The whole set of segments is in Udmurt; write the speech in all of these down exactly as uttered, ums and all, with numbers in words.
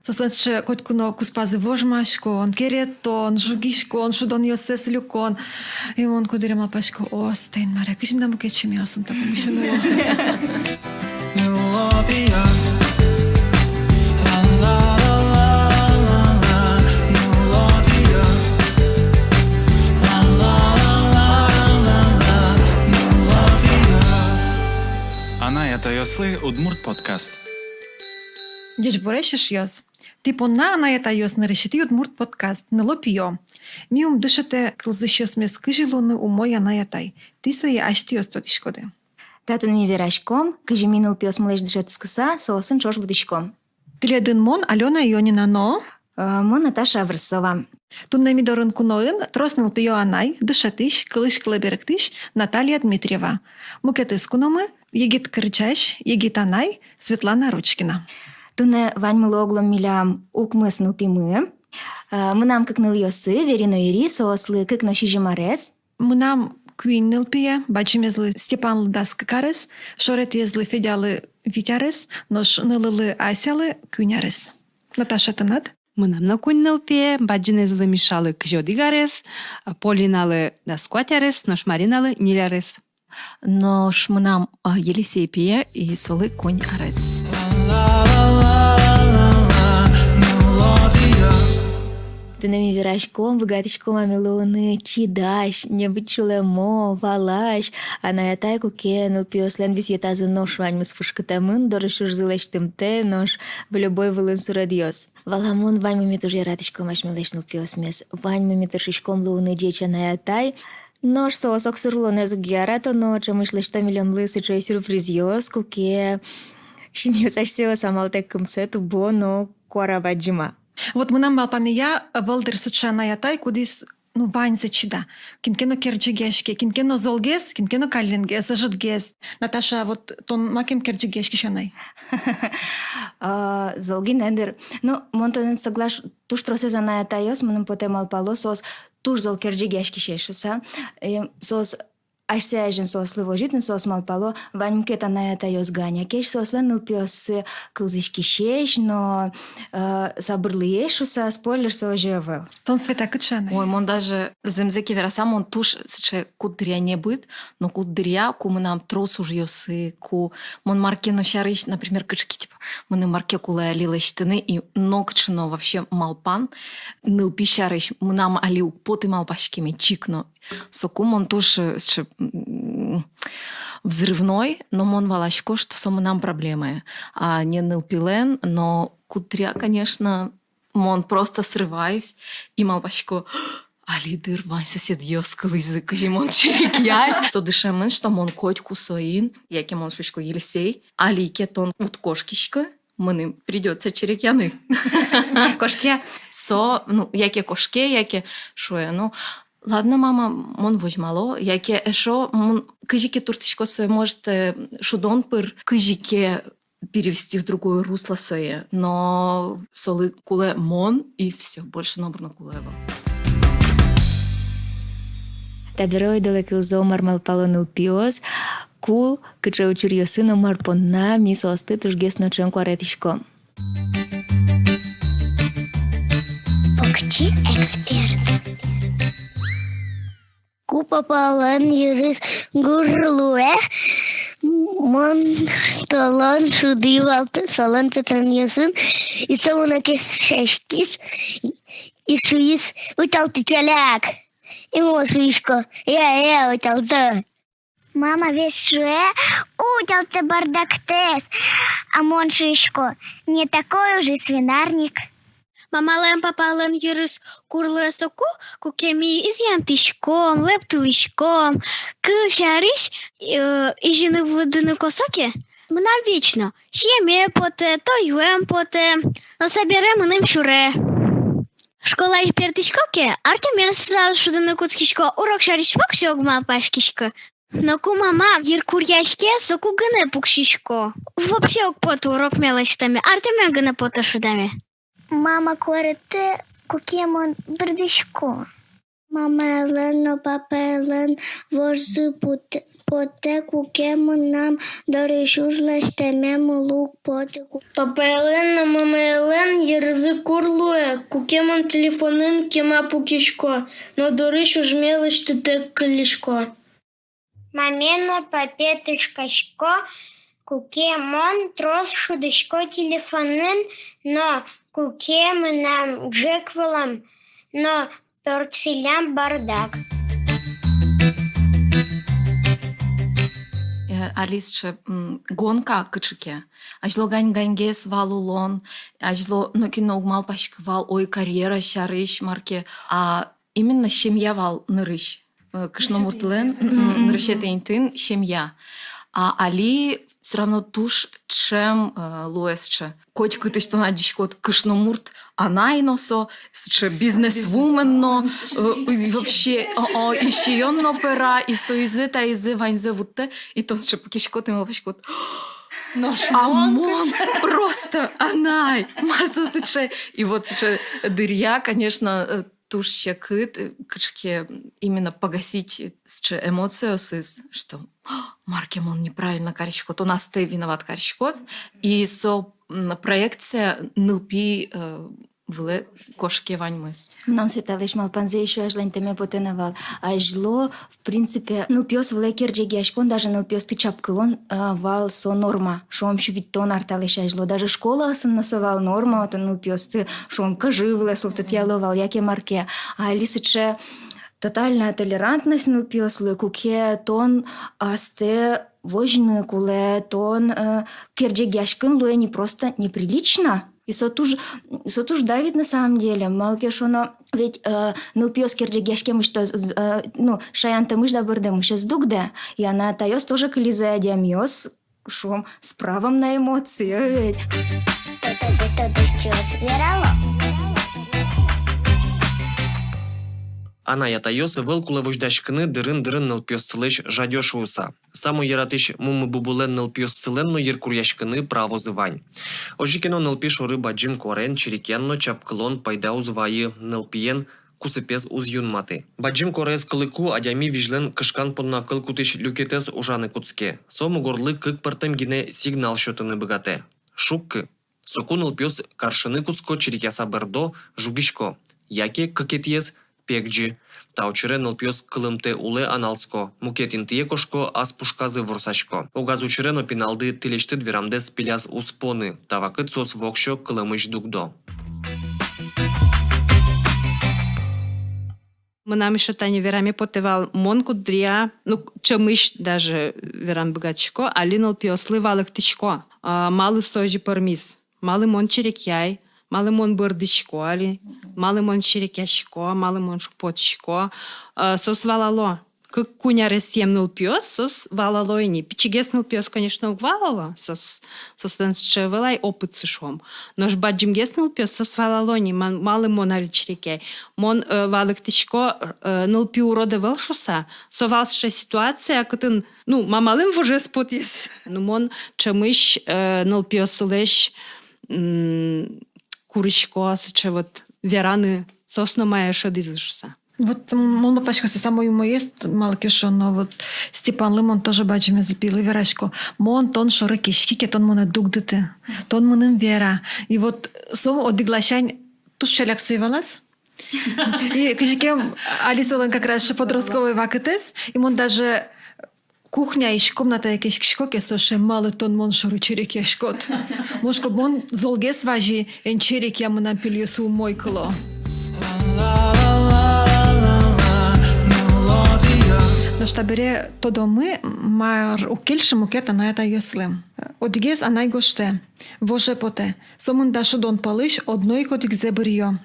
Соослэн сыӵе котьку но куспазы вожмаськон, керетон, жугиськон, шудонъёссэс люкон. И мон куддыръя малпасько: о, Стэн, Инмаре, кызьы меда мукет семьяосын та пумысен уло. Анай-атайёслы удмурт подкаст. Ӟечбуресь, эшъёс! Тӥ понна, анай-атайёс, нырысетӥ удмурт подкаст «Ныло-пиё». Ми ум дышетэ кылзӥсьёсмес, кызьы луыны умой анай-атай. Тӥ сое асьтэос тодӥськоды. Татын ми вераськом, кызьы ми нылпиосмылэсь дышетскыса, соосын ӵош будӥськом. Тӥледын мон, Алёна Ионина, но... Э, мон, Наташа Образцова. Туннэ ми дорын куноын трос нылпиё анай, дышетӥсь, кылысь кылэ берыктӥсь Наталья Дмитриева. Мукетыз куномы — егит кырӟась, егит анай Светлана Ручкина. Туннэ ваньмылы оглом милям укмыс нылпимы. Э, мынам кык нылъёсы, Вери но Ири, соослы кык но сизьым арес. Мынам куинь нылпие: бадӟымезлы, Степанлы, дас кык арес, шоретӥезлы, Федялы, вить арес, нош нылылы, Асялы, куинь арес. Наташа, тынад? Мынам но куинь нылпие: бадӟымезлы, Мишалы, кызь одӥг арес, Полиналы дас куать арес, нош Мариналы ньыль арес. Нош мынам, а, Елисей пие, и солы куинь арес. Туннэ ми вераськом, быгатӥськом-а ми луыны чидась, небыт сюлэмо, валась анай-атай, куке нылпиослэн висъетазы нош ваньмыз пушкытэмын, дорысь ужзы лэсьтымтэ, нош выль обой вылын суредъёс. Валамон, ваньмы ми туж яратӥськом асьмелэсь нылпиосмес, ваньмы ми тыршиськом луыны ӟеч анай-атай. Нош соос огсыр улонэз уг ярато но, ӵемысь лэсьто милемлы сыӵе сюрпризъёс, куке синъёс асьсэос амалтэк кымсэ, тубо но куара бадӟыма. Вот мынам малпамея, ӧвӧл, дыр, сыӵе анай-атай, кудӥз, ну, ваньзэ чида. Кин ке но керӟегъяське, кин ке но золгес, кин ке но калленгес, ӧжытгес. Наташа, вот тон макем керӟегъяськись анай? А, зол гинэ, дыр. Ну, мон тонэн соглаш, туж тросэз анай-атайёс, мыным потэ, малпало, соос туж зол керӟегъяськисесь шуыса. Э, соос асьсэ азьын соослы возьыт ни, соос малпало, вань мукет анай-атайёс гань-а кесь, соослэн нылпиоссы кылзӥськисесь но, э, сабырлыесь шуыса. Спойлер, со озьы ӧвӧл. Тон, Света, кыӵе анай? Ой, мон даже, зэмзэ ке вераса, мон туж сыӵе куддыръя небыт, но куддыръя, ку мынам трос ужъёсы, ку мон мар ке но сярысь, например, кыӵе ке, типа, мыным мар ке кулэ али лэсьтыны, и нокыӵе но вообще малпан нылпи сярысь мынам али уг поты малпаськеме чик но. Соку мон туж, э, сыӵе, м, взрывной, но мон валасько, что со мынам проблемае, а не нылпилэн. Но куддыръя, конечно, мон просто срываюсь и малпасько: али, дыр, вань соседъёс кылӥзы, кызьы мон черекъяй. Со дышемын, что мон котьку соин, яке мон шуисько: Елисей, али ке тон уд кошкиськы, мыным придётся черекъяны. Кошке. Со, ну, яке кошке, яке шуэ: ну, ладно, мама, мон возьмало. Яке эшшо мон кызьы ке туртӥсько сое, может, э, шудон пыр кызьы ке перевести в другое русло сое, но солы кулэ мон, и всё, больше номыр но кулэ ӧвӧл. Табере ойдолэ кылзом, мар малпало нылпиос, ку, кыӵе учыръёсы но мар понна ми соосты тужгес но ӵем куаретӥськом. Покчи эксперт. Ку папалэн йырыз гур луэ, мон толон шудӥ вал солэн петонъёсын, и со монэ кесяськиз и шуиз: «Утялты, ӵаляк!» И мон шуисько: «Я, я, утялто». Мама весь шуэ: «Утялтэ бардактэс». А мон шуисько: «Не такой уж и свинарник». Мамалэн, папалэн йырыз гур луэ соку, куке ми изъянтӥськом, лэптылӥськом. Кылсярысь, э, изьыны-выдыны косо ке, мынам вечно сиеме потэ, то юэме потэ, но собере мыным сюре. Школаысь бертӥсько ке, Артёмен сразу шудыны кутскисько, урок сярысь воксё уг малпаськиськы. Но ку мама йыргуръяське, соку гинэ пуксисько. Вообще уг поты урокен лэсьтэме, Артёмен гинэ потэ шудэме. Мама куаретэ, куке мон бӧрдӥсько. Мамаелэн но папаелэн вожзы пот-, потэ, куке мынам дорысь уж лэсьтэммылы уг поты. Папаелэн но мамаелэн йырзы кур луэ, куке мон телефонын кема пукисько но дорысь ужме лэсьтытэк кыллисько. Маме но папе тышкасько, куке мон трос шудӥсько телефонын, но куке мынам ӝӧк вылам но портфелям бардак. Э, али сыӵе, м, гонка кыӵе ке. Азьло гань-ганьгес вал улон, азьло нокин но уг малпаськы вал, ой, карьера сярысь, мар ке, а именно семья вал нырысь. Э, кышномуртлэн, м, м, нырысетӥ интыын семья. А али всё равно туж ӵем, э, луэ сыӵе. Котькытысь тон адӟиськод: кышномурт анай но со, сыӵе бизнесвумен но, э, и вообще, о, о, и сиён но пӧра, и соизэ, таизэ, ваньзэ вуттэ, и тон сыӵе пукиськод и малпаськод: а мон просто анай, мар со сыӵе. И вот сыӵе дыръя, конечно, э, туж секыт, э, кыӵе ке именно погасить сыӵе эмоциосыз, что мар ке мон неправильно карисько, тон астэ виноват кариськод, и со, м, проекция нылпи, э, вылэ кошке ваньмыз. Мынам Светалэсь малпанзэ ещё азьланьтэме потэ на вал. Азьло, в принципе, нылпиос вылэ керӟегъяськон, даже нылпиосты чапкылон, э, вал со норма. Шуом, сю витьтон ар талэсь азьло. Даже школаосын но со вал норма, отын нылпиосты, шуом, кӧжы вылэ султытъяло вал, яке мар ке. А али сыӵе тотальная толерантность нылпиослы, куке тон астэ возьыны кулэ, тон, э, керӟегъяськын луэ не просто неприлично. И со туж, со туж давит на самом деле. Малы ке шуоно, ведь, э, нылпиос керӟегъяськемысь, то, э, ну, шаянтэмысь да бӧрдэмысь ӧз дугдэ. И анай-атайёс тоже кылизы адямиос, шуом, с правом на эмоции, э, ведь. Анай-атайёс ӧвӧл кулэ возьдаськыны дырын-дырын нылпиоссылэсь жадё шуыса. Самой яратӥсь мумы-бубылэн нылпиоссылэн но йыркуръяськыны правозы вань. Озьы ке но, нылпи шоры бадӟым куараен черекъян но чапкылон пайда уз вайы, нылпиен кусыпез уз юнматы. Бадӟым куараез кылыку адями визьлэн кышкан понна кыл кутӥсь люкетэз ужаны кутске. Со мугорлы кык пӧртэм гинэ сигнал сётыны быгатэ. Шуккы. Соку нылпиос каршыны кутско, черекъяса бӧрдо, жугисько. Яке кыкетӥез — пегӟы. Та учыре нылпиос кылымтэ улэ аналско, мукет интые кошко, ас пушказы ворсасько. Огаз учыре но пиналды тӥлесьтыд верамдэс пеляз уз поны. Та вакыт соос воксё кылэмысь дугдо. Мынам ещё тани вераме потэ вал, мон куддыръя, ну, ӵемысь даже вераны быгатӥсько, али нылпиослы валэктӥсько, а, малы со озьы пӧрмиз, малы мон черекъяй, малы мон бӧрдӥсько али, малы мон черекъясько, малы мон шумпотӥсько. А, соос валало. Кык-куинь аресъем нылпиос, соос валало ини. Пичигес нылпиос, конечно, уг валало, соос, соослэн сыӵе ӧвӧл ай опытсы, шуом. Нош бадӟымгес нылпиос, соос валало ини, ма-, малы мон али черекъяй. Мон, э, валэктӥсько, э, нылпи урод ӧвӧл шуыса. Со вал сыӵе ситуация, кытын, ну, мамалэн вожез потӥз. Ну, мон ӵемысь, э, нылпиослэсь, м, курисько сыӵе вот вераны, соос но мае шӧдӥзы шуыса. Вот, м, мон малпасько, со самой умоез, малы ке шуоно, вот Степанлы мон тоже бадӟымезлы, пилы верасько: мон тон шоры кеськи ке, тон монэ дугдыты, тон мыным вера. И вот со одӥг ласянь туж ӵаляк сое валаз. И кызьы ке али солэн как раз подростковой вакытэз, и мон даже кухняысь комнатае кеськисько ке, со шуэ: малы тон мон шоры черекъяськод? Мон шуисько: мон золгес вази, эн черекъя, мынам пельёсы умой кыло. Нош табере тодомы, мар уг кельшы мукет анай-атайёслы. Одӥгез анай гожтэ: воже потэ, сомында шудон пӧлысь одно ик одӥгзэ быръё.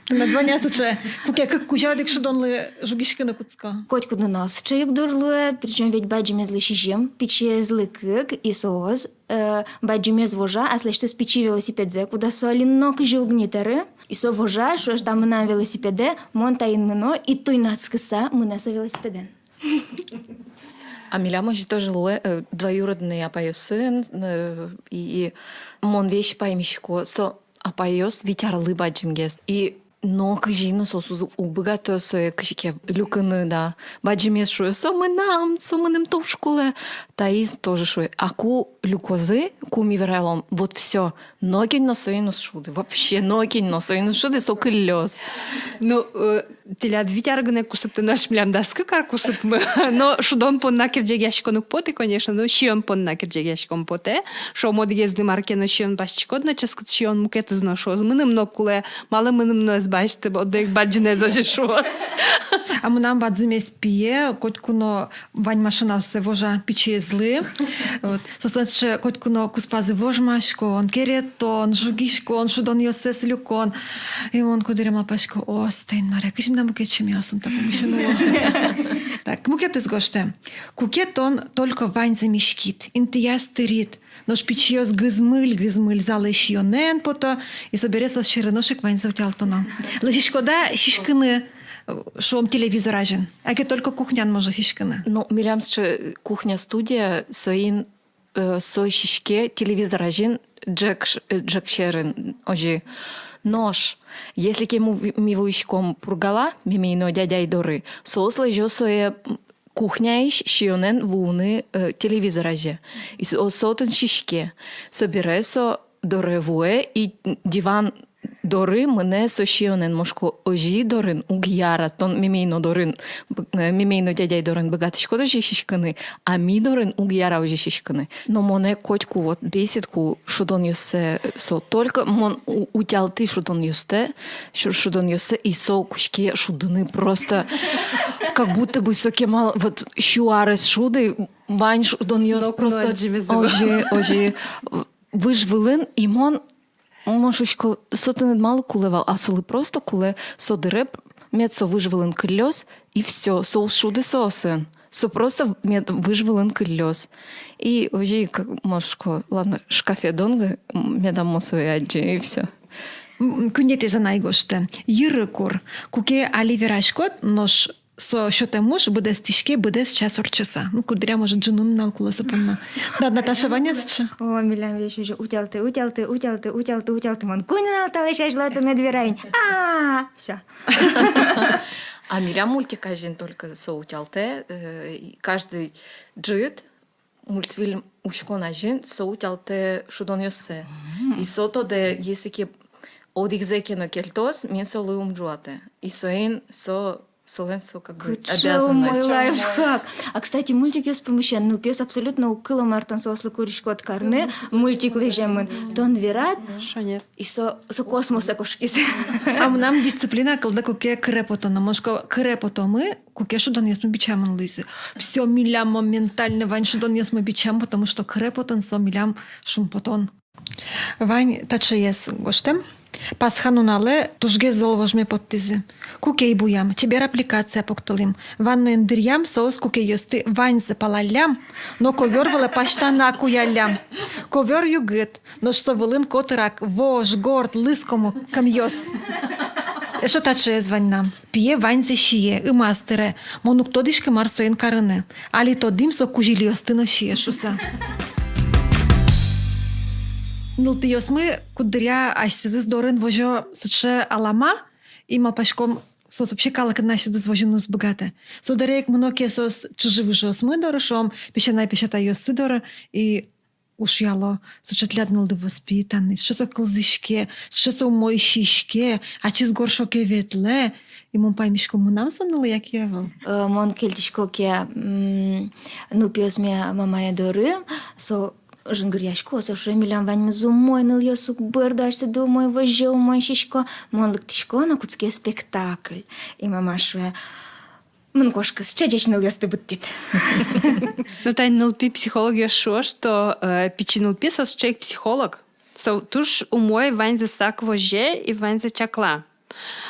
Тынад вань-а сыӵе, куке кык кузя одӥг шудонлы жугиськыны кутско? Котькудын но сыӵе югдур луэ, причём ведь бадӟымезлы сизьым, пичиезлы кык, и соос, э, бадӟымез вожа аслэсьтыз пичи велосипедзэ, кудаз со али но кызьы уг ни тэры, и со вожа, шуэ: та мынам велосипедэ, мон таин мыно, и туйнаськыса мынэ со велосипедэн. А милям озьы тоже луэ, э, двоюродной апайёсын, э, и, и мон весь паймисько, со апайёс вить арлы бадӟымгес. И Но кызьы но соос уз, уг быгато сое кызьы ке люкыны, да. Бадӟымез шуэ: «Со мынам, со мыным туж кулэ». Таиз тоже шуэ: «А ку люкозы, ку ми вералом, вот всё, нокин но соин уз шуды. Вообще нокин но соин уз шуды, со кыллёз». Ну, э, тӥляд вить ар гинэ кусыпты, нош милям дас кык ар кусыпмы. Но шудон понна керӟегъяськон уг поты, конечно, но сиён понна керӟегъяськон потэ. Шуом, одӥгезлы мар ке но сиён басьтӥськод но, ческыт сиён, мукетыз но шуоз: «Мыным но кулэ, малы мыным но ӧз басьты, одӥг бадӟынэз озьы шуоз». А мынам бадӟымез пие котьку но вань машинаоссэ вожа пичиезлы. Вот. Соослэн сыӵе котьку но куспазы вожмаськон, керетон, жугиськон, шудонъёссэс люкон. И мон куддыръя малпасько: «О, Стэн, мар-а, кызьы мынам мукет семьяосын та пумысен уло». Так, мукетыз гожтэ: «Куке тон только ваньзэ миськид, интыяз тырид, нош пичиос гызмыль-гызмыль залэ сиёнэн пото, и собере соос сьӧры нош ик ваньзэ утялтоно. Лэзиськод-а сиськыны, шуом, телевизор азьын? Яке только кухнян можно сиськыны?» Ну, милям сыӵе кухня-студия, соин, э, со сиське телевизор азьын, ӝӧк ш-, э, ӝӧк сьӧрын озьы. Нош если ке му-, ми вуиськом Пургала мемей но дядяй доры, соос лэзё сое кухняысь сиёнэн вуыны, э, телевизор азе. И со, со отын сиське. Собере со доре вуэ и диван доры мынэ со сиёнэн, мон шуисько: «Озьы дорын уг яра, тон мемей но дорын, б-, э, мемей но дядяй дорын быгатӥськод озьы сиськыны, а ми дорын уг яра озьы сиськыны». Но монэ котьку вот бесит, ку шудонъёссэ со только, мон у-, утялтӥ шудонъёстэ, шу-, шудонъёссэ, и со кутске шудыны просто, как будто бы со кемал, вот, сю арес шуды, вань шудонъёс просто озьы, озьы выж вылын, и мон, мон шуисько: «Со тыныд малы кулэ вал?» А солы просто кулэ, со дыре мед со выж вылын кыллёз, и всё, со уз шуды соосын. Со просто мед выж вылын кыллёз. И озьы ик, мон шуисько: «Ладно, шкафе донгы, м, медам мон сое адӟы», и всё. М, куинетӥез анай гожтэ: «Йыры кур, куке али вераськод, нош со сётэм уж быдэстӥське быдэс час ортчыса». Ну, куддыръя, может, ӝыны нунал кулэ со понна. Да, Наташа, вань-а сыӵе? О, милям весь уже утялты, утялты, утялты, утялты, утялты. Мон куинь нунал талэсь азьло тыныд вераен. А, всё. А милям мультик азьын только со утялтэ, э, и каждый ӝыт мультфильм учкон азьын со утялтэ шудонъёссэ. И со тодэ, если ке одӥгзэ ке но кельтоз, ми солы ум ӝуатэ. И соин со, солэн со как бы обязанность. Кыӵе умой лайфхак. А, кстати, мультикъёс пумысен нылпиос абсолютно уг кыло, мар тон соослы куриськод карны, мультик лэземын. Тон верад, шонер. И со, со космосэ кошкиз. А мынам дисциплина кылдэ, куке кыре потоно. Мон шуисько, кыре потомы, куке шудонъёсмы бичамын луизы. Всё, милям моментально вань шудонъёсмы бичам, потому что кыре потон со милям шумпотон. Вань таӵеез гожтэм. Пасха нуналэ тужгес зол вожме поттӥзы. Кукей буям, чебер аппликация пуктылӥм. Ванноын дыръям, соос кукейёсты ваньзэ палаллям, но ковёр вылэ пасьтана куяллям. Ковёр югыт, нош со вылын котырак вож, горд, лыз комок-, комъёс. Эшшо таӵеез вань на. Пие ваньзэ сие, ымаз тыре. Мон уг тодӥськы, мар соин карыны. Али тодӥм, со кузьылиосты но сие шуса. Нылпиосмы куддыръя асьсэзэс дорын возё сыӵе алама, и малпаськом, соос вообще калыкын асьсэзэс возьыны уз быгатэ. Со дыре ик мыно ке соос чыжы-выжыосмы доры, шуом, песянай-песятайёссы доры, и ушъяло: сыӵе тӥляд нылды воспитанный, сыӵе со кылзӥське, сыӵе со умой сиське, ачиз горшоке ветлэ. И мон паймисько, мынам со нылы яке ӧвӧл. Э, мон кельтӥсько ке, м, нылпиосме мамае доры, со жингыръясько, со шуэ: «Милям ваньмыз умой, нылъёс уг бӧрдо, асьсэды умой возё, умой сисько». Мон лыктӥсько но кутске спектакль. И мама шуэ: «Мын кошкы, сыӵе ӟеч нылъёсты быдтӥд». Ну, тани нылпи психологъёс шуо, что, э, пичи нылпи со сыӵе ик психолог. Со туж умой ваньзэ сак возе и ваньзэ чакла.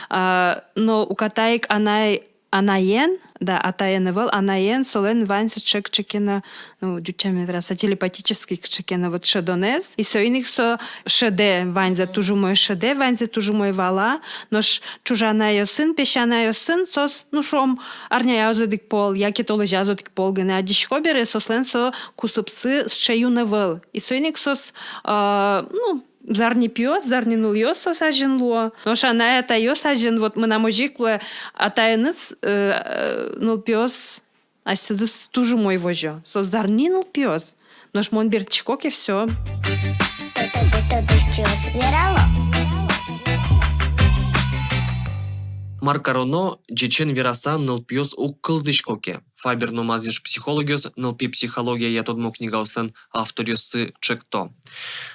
А, но уката ик анай, анаен, да, атаен ӧвӧл, анаен, солэн вань сыӵе кыӵе ке но, ну, ӟуч сямен вераса, телепатический кыӵе ке но вот шӧдонэз. И соин ик со шӧдэ ваньзэ, туж умой шӧдэ ваньзэ, туж умой вала. Нош чужанайёсын, песянайёсын соос, ну, шуом, арняяз одӥг пол, яке толэзяз одӥг пол гинэ адӟисько бере, соослэн со кусыпсы сыӵе юн ӧвӧл. И соин ик соос, а, ну, Зарни пиос, зарни нылъёс соос азьын луо. Нош анай-атайёс азьын, вот мынам озьы ик луэ, атаеныз, э, э, нылпиос асьсэдыз туж умой возё. Соос зарни нылпиос. Нош мон бертӥсько ке, всё. Тодосчиос верало. Мар кароно, ӟечен вераса, нылпиос уг кылзӥсько ке? Фабер но Мазлиш психологъёс нылпи психологияя тодмо книгаослэн авторъёссы чекто.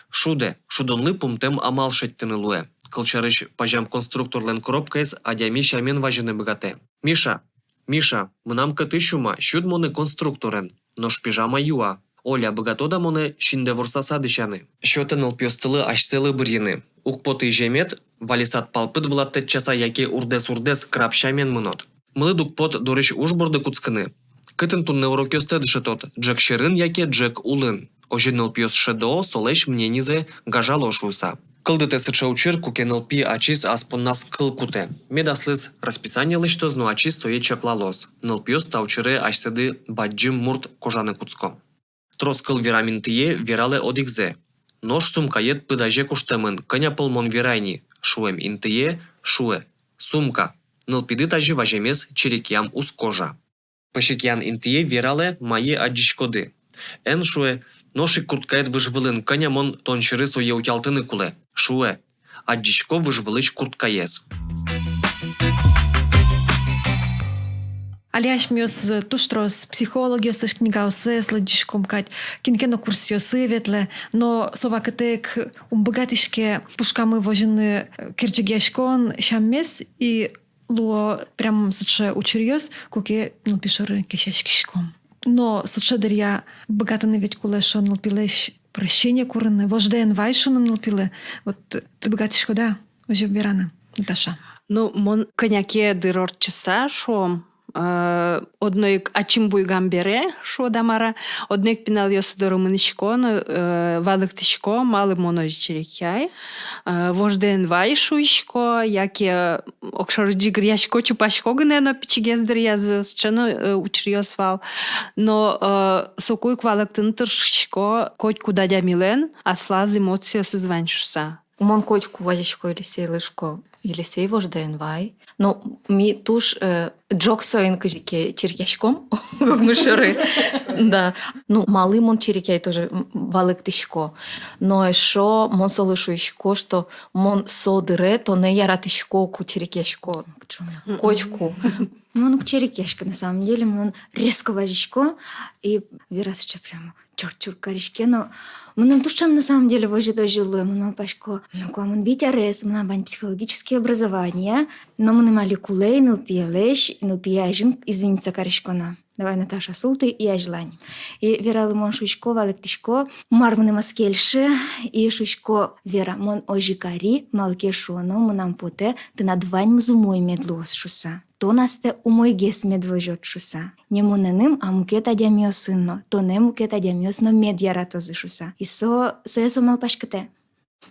Шудэ, шудонлы пумтэм амал шедьтыны луэ. Кылсярысь, пазям конструкторлэн коробкаез адями сямен вазьыны быгатэ. Миша, Миша, мынам кӧты сюма, сюд монэ конструкторен. Нош пижама юа: Оля, быгатод-а монэ синдэ ворсаса дӥсяны? Сётэ нылпиостылы асьсэлы бырйыны. Уг поты иземед, валесад палпыт вылад тэтчаса яке урдэс-урдэс краб сямен мынод. Мылыд уг поты дорысь уж борды кутскыны. Кытын туннэ урокъёстэ дышетод, ӝӧк сьӧрын яке ӝӧк улын? Озьы нылпиос шӧдо, солэсь мненизэ гажало шуыса. Кылдытэ сыӵе учыр, куке нылпи ачиз ас понназ кыл кутэ. Мед аслыз расписание лэсьтоз но ачиз сое чаклалоз. Нылпиос та учыре асьсэды бадӟым мурт кожаны кутско. Трос кыл верам интые вералэ одӥгзэ. Нош сумкаед пыдазе куштэмын, кӧня пол мон верай ни, шуэм интые шуэ: сумка. Нылпиды тазьы ваземез черекъям уз кожа. Песекъян интые вералэ, мае адӟиськоды. Эн шуэ: нош ик курткаед выж вылын, кӧня мон тон сьӧры сое утялтыны кулэ, шуэ. Адӟисько выж вылысь курткаез. Али асьмеос туж трос психологъёслэсь книгаоссэс лыдӟиськом кадь, кин ке но курсъёсы ветлэ, но со вакытэ ик ум быгатӥське пушкамы возьыны, э, керӟегъяськон сяммес, и луо прям сыӵе учыръёс, куке нылпи шоры кесяськиськом. Но сыӵе дыръя быгатыны ведь кулэ, шуо, нылпилэсь прощение курыны, вождэ эн вай шуыны нылпилы. Вот ты, ты быгатӥськод-а озьы вераны, Наташа? Ну, мон кӧня ке дыр ортчыса, шуом, э, одно ик ачим буйгам бере, шуод-а, мар-а, одно ик пиналъёс доры мынӥсько но, э, валэктӥсько, малы мон озьы черекъяй, э, вождэ эн вай шуисько, яке огшоры ӟыгыръясько, чупасько гинэ но пичигес дыръязы, сыӵе но, э, учыръёс вал. Но, э, соку ик валэктыны тыршисько, котькуд адямилэн аслаз эмоциосыз вань шуса. Мон котьку вазисько Елисейлы, шуисько: Елисей, вождэ эн вай. Но ми туж, э, ӝог соин кызьы ке черекъяськом, огмы шоры. Да. Ну, малы мон черекъяй, тоже, м, валэктӥсько. Но эшшо мон солы шуисько, что мон со дыре тонэ яратӥсько, ку черекъясько. Котьку. Мон уг черекъяськы, на самом деле, мон резко вазисько, и Вера сыӵе прямо чур-чур кариське, но мыным туж ӵем, на самом деле, возьыт озьы луэ. Мон малпасько, ну, куамын вить арес, мынам вань психологическое образование, но мыным али кулэ и нылпиелэсь, и нылпие азьын извиниться карисько на. Давай, Наташа, султы и азьлань. И Вералы мон шуисько, валэктӥсько, мар мыным ӧз кельшы, и шуисько: Вера, мон озьы кари, малы ке шуоно, мынам потэ, тынад ваньмыз умой мед луоз шуса. Тон астэ умойгес мед возёд шуса. Не монэным, а мукет адямиосын но. Тонэ мукет адямиос но мед яратозы шуса. И со, сое со малпаськытэ.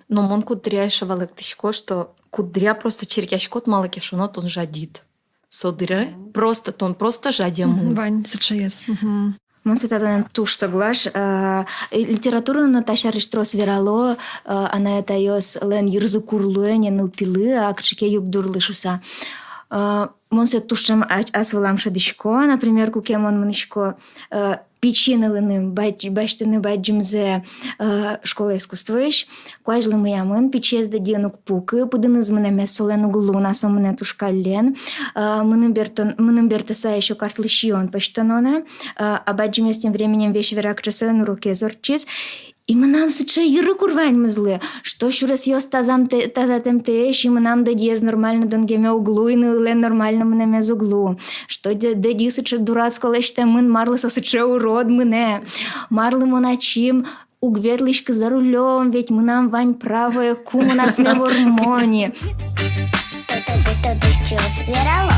Но мон куддыръя эшшо валэктӥсько, что куддыръя просто черекъяськод, малы ке шуоно, тон жадид. Со дыре просто, тон просто жадемын. Мгм, вань сыӵеез. Мгм. Мон со татын туж соглаш. А, и литератураын но та сярысь трос верало, а, анай-атайёслэн йырзы кур луэ не нылпилы, а кыӵе ке югдурлы шуса. А, мон сое туж ӵем а-, ас вылам шӧдӥсько, например, куке мон мынӥсько, а, пичи нылыным бадӟ-, басьтыны бадӟымзэ, а, школа искусствоысь, куазьлы мыямын, пичиез дадиын уг пукы, пыдыныз мынэмез солэн уг луы на, со мынэ туж каллен, а, мыным бертон-, мыным бертыса эшшо картлы сиён пӧзьтоно на, а, а бадӟымез тем временем весь вера, кыӵе солэн урокез ортчиз. И мынам сыӵе йыры кур ваньмызлы, что сюресъёс тазам тэ-, тазатэмтэесь, и мынам дадиез нормально донгеме уг луы, и нылылэн нормально мынэмез уг луы, что дэ-, дади сыӵе дурацко лэсьтэмын, марлы со сыӵе урод мынэ, марлы мон ачим уг ветлӥськы за рулём, ведь мынам вань правое, ку мон асме вормони. Тодосчиос верало.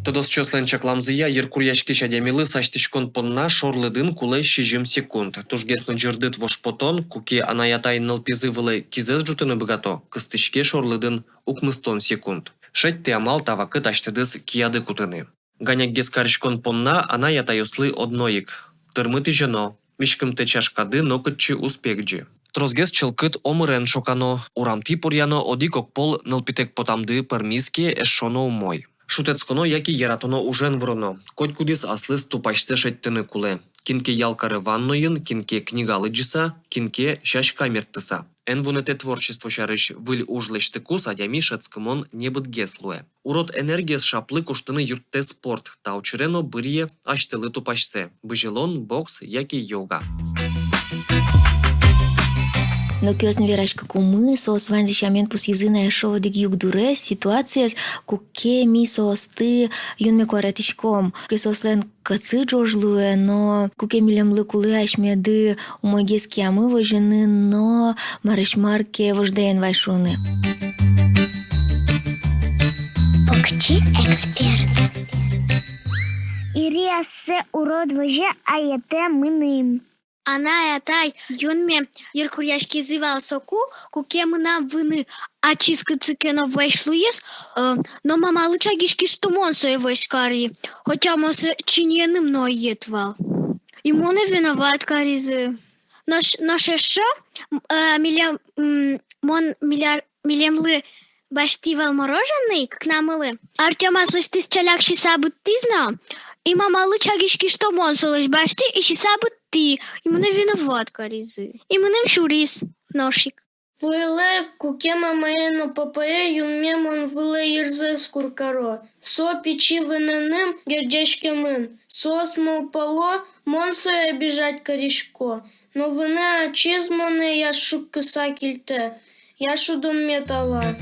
Тодосчиослэн чакламзыя, йыркуръяськись адямилы сасьтӥськон понна шорлыдын кулэ сизьым секунд. Тужгес но ӟырдыт вожпотон, куке анай-атай нылпизы вылэ кизэс ӝутыны быгато, кыстӥське шорлыдын укмыстон секунд. Шедьтэ амал та вакыт асьтэдыз кияды кутыны. Ганяк гес кариськон понна анай-атайёслы одно ик: тырмыт изёно, Миськымтэ чашкады нокытчы уз пегӟы. Тросгес чылкыт омырен шокано, урамтӥ пуръяно, одӥг-ог пол нылпитэк потамды пӧрмиз ке, эшшо но умой. Шутэтсконо яке яратоно ужен выроно, котькудӥз аслыз тупасьсэ шедьтыны кулэ. Кин ке ял каре ваннойын, кин ке книга лыдӟыса, кин ке сяська мерттыса. Эн вунэтэ творчество сярысь выль уж лэсьтыкуз адями шӧдскымон небытгес луэ. Урод энергиез шаплы куштыны юрттэ спорт, та учыре но быръе асьтэлы тупасьсэ: бызьылон, бокс яке йога. Нылпиосын вераськыкумы, соос ваньзы сямен пусйизы на эшшо одӥг югдурез, ситуациез, куке ми соосты юнме куаретӥськом, куке соослэн кӧтсы ӝож луэ, но куке милемлы кулэ асьмеды умойгес киямы возьыны но марысь мар ке вождэен вай шуыны. Покчи эксперт. Ири ассэ урод возе, а йӧтэ мыным. Анай-атай юнме йыркуръяськизы вал соку, куке мынам выны ачиз кытчы ке но вӧсь луиз, э, но мамалы чагиськиз, что мон сое вӧсь кари, хотя мон сое чиньыеным но ӧй йӧт вал. И монэ виноват каризы. Нош, нош эшшо, м, э, милем, м, мон миля-, милемлы басьтӥ вал мороженой, кыкнамылы. Артём аслэсьтыз ӵаляк сиса быдтӥз но, и мамалы чагиськиз, что мон солэсь басьтӥ и сиса быдтӥ, и монэ виноват каризы. И мыным сюриз нош ик. Вуылэ, куке мамае но папае юнме мон вылэ йырзэс кур каро. Со пичи вынэным герӟаськемын. Соос малпало, мон сое обижать карисько. Но вынэ ачиз монэ я шуккыса кельтэ, я шудонме тала.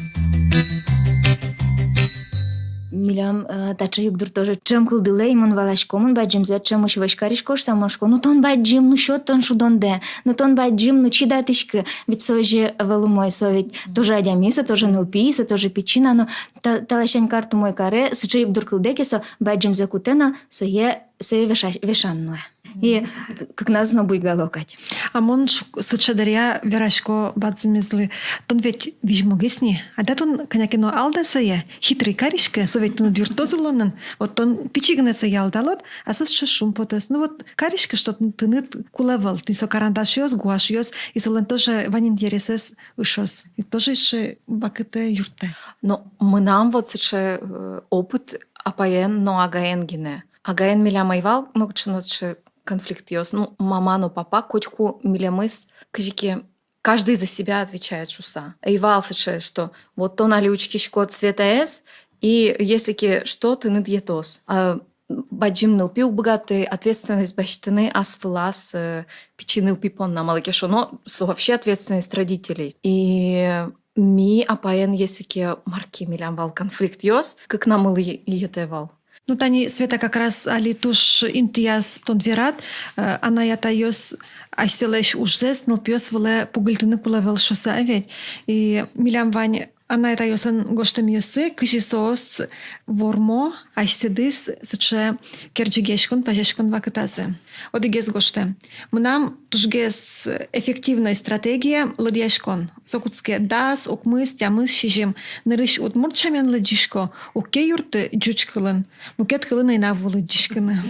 Милям, э, таӵе югдур тоже ӵем кылдылэ, и мон валасько, мон бадӟымзэ ӵемысь вӧсь карисько шуса, мон шуисько: «Ну, тон бадӟым, ну, сёт тон шудондэ, ну, тон бадӟым, ну, чидатӥськы». Ведь со озьы ӧвӧл умой, со ведь тоже адями, со тоже нылпи, со тоже пичи на, но та-, та ласянь карт умой каре, сыӵе югдур кылдэ ке, со бадӟымзэ кутэ но сое, сое веша-, вешан нуэ. И к-, кыкназы но буйгало кадь. А мон шук-, сыӵе дыръя верасько бадӟымезлы: «Тон ведь визьмогес ни, айда тон кӧня ке но алда сое, хитрый кариськы, со ведь тыныд юрттоз улонын. Вот тон пичи гинэ сое алдалод, а со сыӵе шумпотоз. Ну вот кариськы, что тын-, тыныд кулэ ӧвӧл, тӥни со карандашъёс, гуашьёс, и солэн тоже вань интересэз ышоз». И тоже эшшо вакытэ юрттэ. Но мынам вот сыӵе, э, опыт апаен но агаен гинэ. Агаен милям ӧй вал нокыӵе но сыӵе конфликтъёс. Ну, мама но папа котьку милемыз кызьы ке каждый за себя отвечает шуса. Ӧй вал сыӵе, что вот тон али учкиськод Светаез, и если ке что, тыныд йӧтоз. А бадӟым нылпи уг быгаты ответственность басьтыны ас вылаз, э, пичи нылпи понна, малы ке шуоно, со вообще ответственность родителей. И ми апаен, если ке мар ке милям вал конфликтъёс, кыкнамылы йӧ-, йӧтэ вал. Ну, тани, Света, как раз али туж интыяз тон верад, э, анай-атайёс асьсэлэсь ужзэс нылпиос вылэ пугыльтыны кулэ ӧвӧл шуса, а ведь. И милям вань анай-атайёслэн гожтэмъёссы, кызьы соос вормо асьсэдыз сыӵе керӟегъяськон, пазяськон вакытазы. Одӥгез гожтэ: «Мынам тужгес эффективной стратегия — лыдъяськон. Со кутске дас, укмыс, тямыс, сизьым. Нырысь удмурт сямен лыдӟисько, уг ке юртты, ӟуч кылын. Мукет кылын ӧй на ву лыдӟиськыны».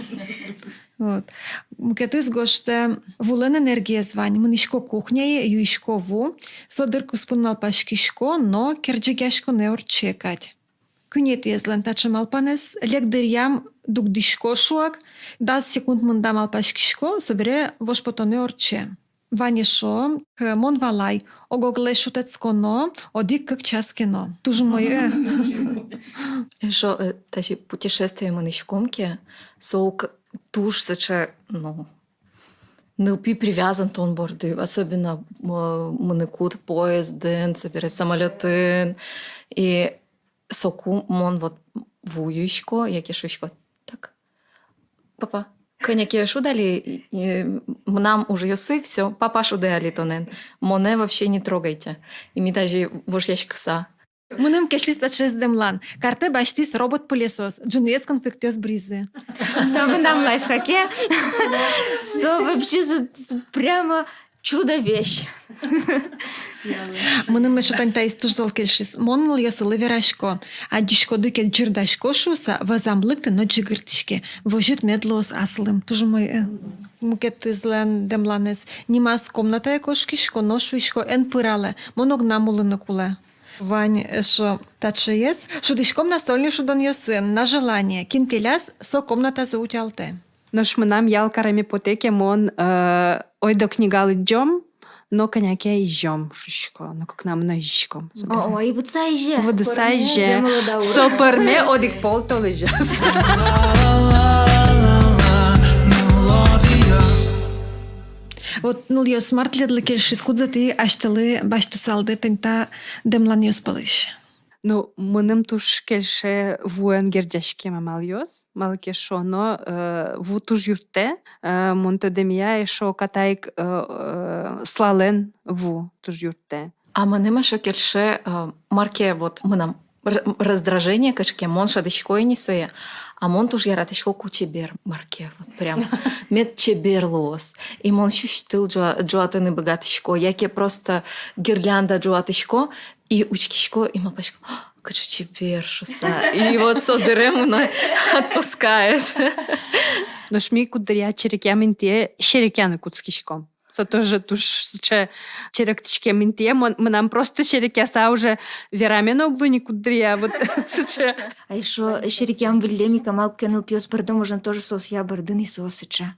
Вот. Мукетыз гожтэ: «Вулэн энергиез вань, мынӥсько кухняе, юисько ву, со дыр куспын малпаськисько, но керӟегъяськонэ ортче кадь». Куинетӥезлэн таӵе малпанэз: «Лек дыръям, дугдӥсько шуак, дас секунд мында малпаськисько, собере вожпотонэ ортче». Вань эшшо: «Мон валай, ог-оглэсь шутэтсконо одӥг-кык час ке но». Туж умой, э? Эшшо, э, таӵе путешествие мынӥськом ке, со ук туж сыӵе, ну, нылпи привязан тон борды, особенно, э, мыныкуд поездын, собере самолётын. И соку мон вот ву юисько, яке шуисько: «Так, папа, кӧня ке шуд али, и, и мынам ужъёсы, всё, папа шудэ али тонэн. Монэ вообще не трогайте». И ми тазьы вошъяськыса. Мыным кельшиз таӵеез дэмлан. Картэ басьтӥз робот-пылесос, ӝыныез конфликтъёс быръизы. Со мынам лайфхаке. Со вообще, со, со прямо чудо вещь. Мыным эшшо тани таиз туж зол кельшиз. Мон нылъёсылы верасько: «Адӟиськоды ке, ӟырдасько шуса, вӧзам лыкты но ӟыгыртӥське. Возьыт мед луоз аслым». Туж умой, э? мукетызлэн дэмланэз. Нимаз комнатае кошкисько но шуисько: «Эн пыралэ, мон огнам улыны кулэ». Вань эшшо таӵеез. Шудӥськом настольный шудонъёсын на желание. Кин келяз, со комнатазэ утялтэ. Нош мынам ял кареме потэ ке, мон, э, ойдо книга лыдӟом, но кӧня ке изём, шуисько, но кыкнамы но изиськом. О, о, и вудса изе. Вудса изе. Со пӧрме одӥг пол толэзяз. Вот, нылъёс, мар тӥледлы кельшиз, кудзэ тӥ асьтэлы басьтысалды тӥни та дэмланъёс пӧлысь? Ну, мыным туж кельше вуэн герӟаськем амалъёс, малы ке шуоно, э, ву туж юрттэ, э, мон тодэмъя, эшшо катайк, э, э, слалэн ву туж юрттэ. А мыным эшшо кельше, э, мар ке вот мынам р-, раздражение кыӵе ке, мон шӧдӥсько ини сое, а мон туж яратӥсько, ку чебер мар ке, вот прям мед чебер луоз. И мон сюсьтыл ӝуа-, ӝуатыны быгатӥсько, яке просто гирлянда ӝуатӥсько, и учкисько, и малпасько: «А, кыӵе чебер», — шуса. И вот со дыре мыным отпускает. Нош ми куддыръя черекъям интые серекъяны кутскиськом. Со тоже туж сыӵе черектӥськем интые. Мон, мынам просто серекъяса уже вераме но уг луы ни куддыръя, вот сыӵе. А эшшо серекъям выллем ик амал, куке нылпиос бӧрдо, можно тоже соосъя бӧрдыны, и соос сыӵе: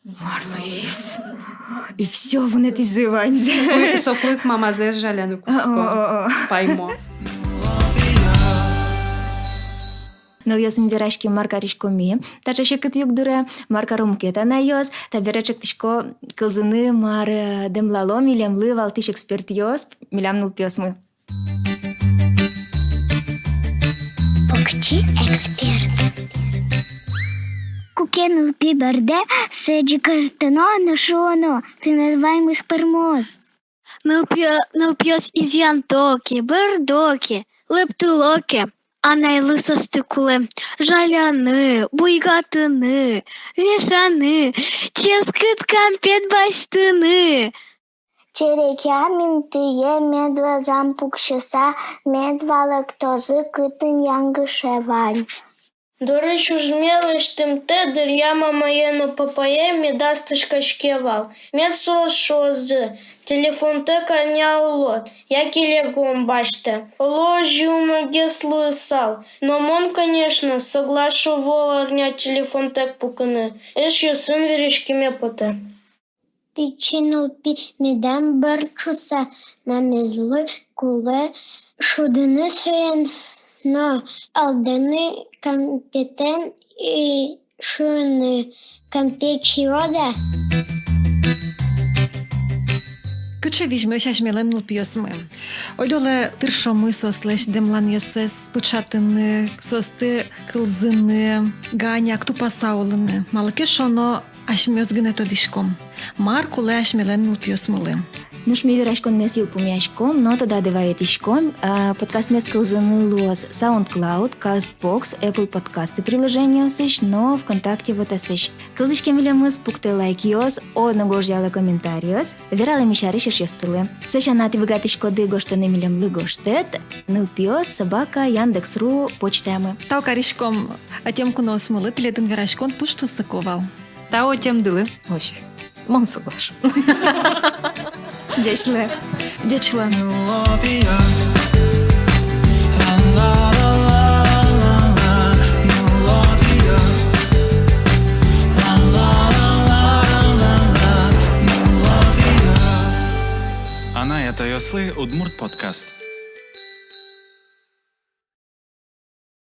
«Мар луиз?» И всё, вунэтӥзы ваньзэ. Ой, соку ик мамазэс жаляны кутско. О, о, о, о. Паймо. Нылъёс, ми вераським, мар кариськом ми таӵе секыт югдуре, мар каро мукет анайёс. Табере чектӥсько кылзыны, мар, э, дэмлало милемлы валтӥсь экспертъёс, милям нылпиосмы. Покчи эксперт. Куке нылпи бӧрдэ, сое ӟыгыртоно но шуоно: «Тынад ваньмыз пӧрмоз». Нылпио-, нылпиос изъянто ке, бӧрдо ке, лыптыло ке, анайлы соосты кулэ жаляны, буйгатыны, вешаны, ческыт кампет басьтыны. Черекъям интые мед вӧзам пуксьыса, мед валэктозы, кытын янгыше вань. Дорысь ужме лэсьтымтэ дыръя мамае но папае медаз тышкаське вал. Мед соос шуозы: «Телефонтэк арня улод, яке лего ум басьтэ». Оло, озьы умойгес луысал. Но мон, конечно, соглаш ӧвӧл арня телефонтэк пукыны. Эшъёсын вераськеме потэ. Пичи нылпи медам бӧрд шуса, мамезлы кулэ шудыны соен но алданы кампетэн и шуыны: «Кампет сиёд-а?» Кыӵе визьмоесь асьмелэн нылпиосмы. Ойдолэ тыршомы соослэсь дэмланъёссэс пыӵатыны, соосты кылзыны, ганяк тупаса улыны. Малы ке шуоно, асьмеос гинэ тодӥськом, мар кулэ асьмелэн нылпиосмылы. Нош ми вераськонмес йылпумъяськом но тодады вайытӥськом. А, подкастмес кылзыны луоз SoundCloud, CastBox, Apple подкасты приложениосысь но ВКонтакте вотэсысь. Кылзӥське милемыз, пуктэ лайкъёс, одно гожъялэ комментариос, вералэ ми сярысь эшъёстылы. Со сяна, тӥ быгатӥськоды гожтыны милемлы гожтэт: нылпиос собака яндекс ру почтаямы. Тау кариськом ӧтем куноосмылы, тӥледын вераськон туж тунсыко вал. Тау ӧтемдылы. Озьы. Мон соглаш. Ӟеч луэ. Ӟеч луэ. Анай-атайёслы удмурт подкаст.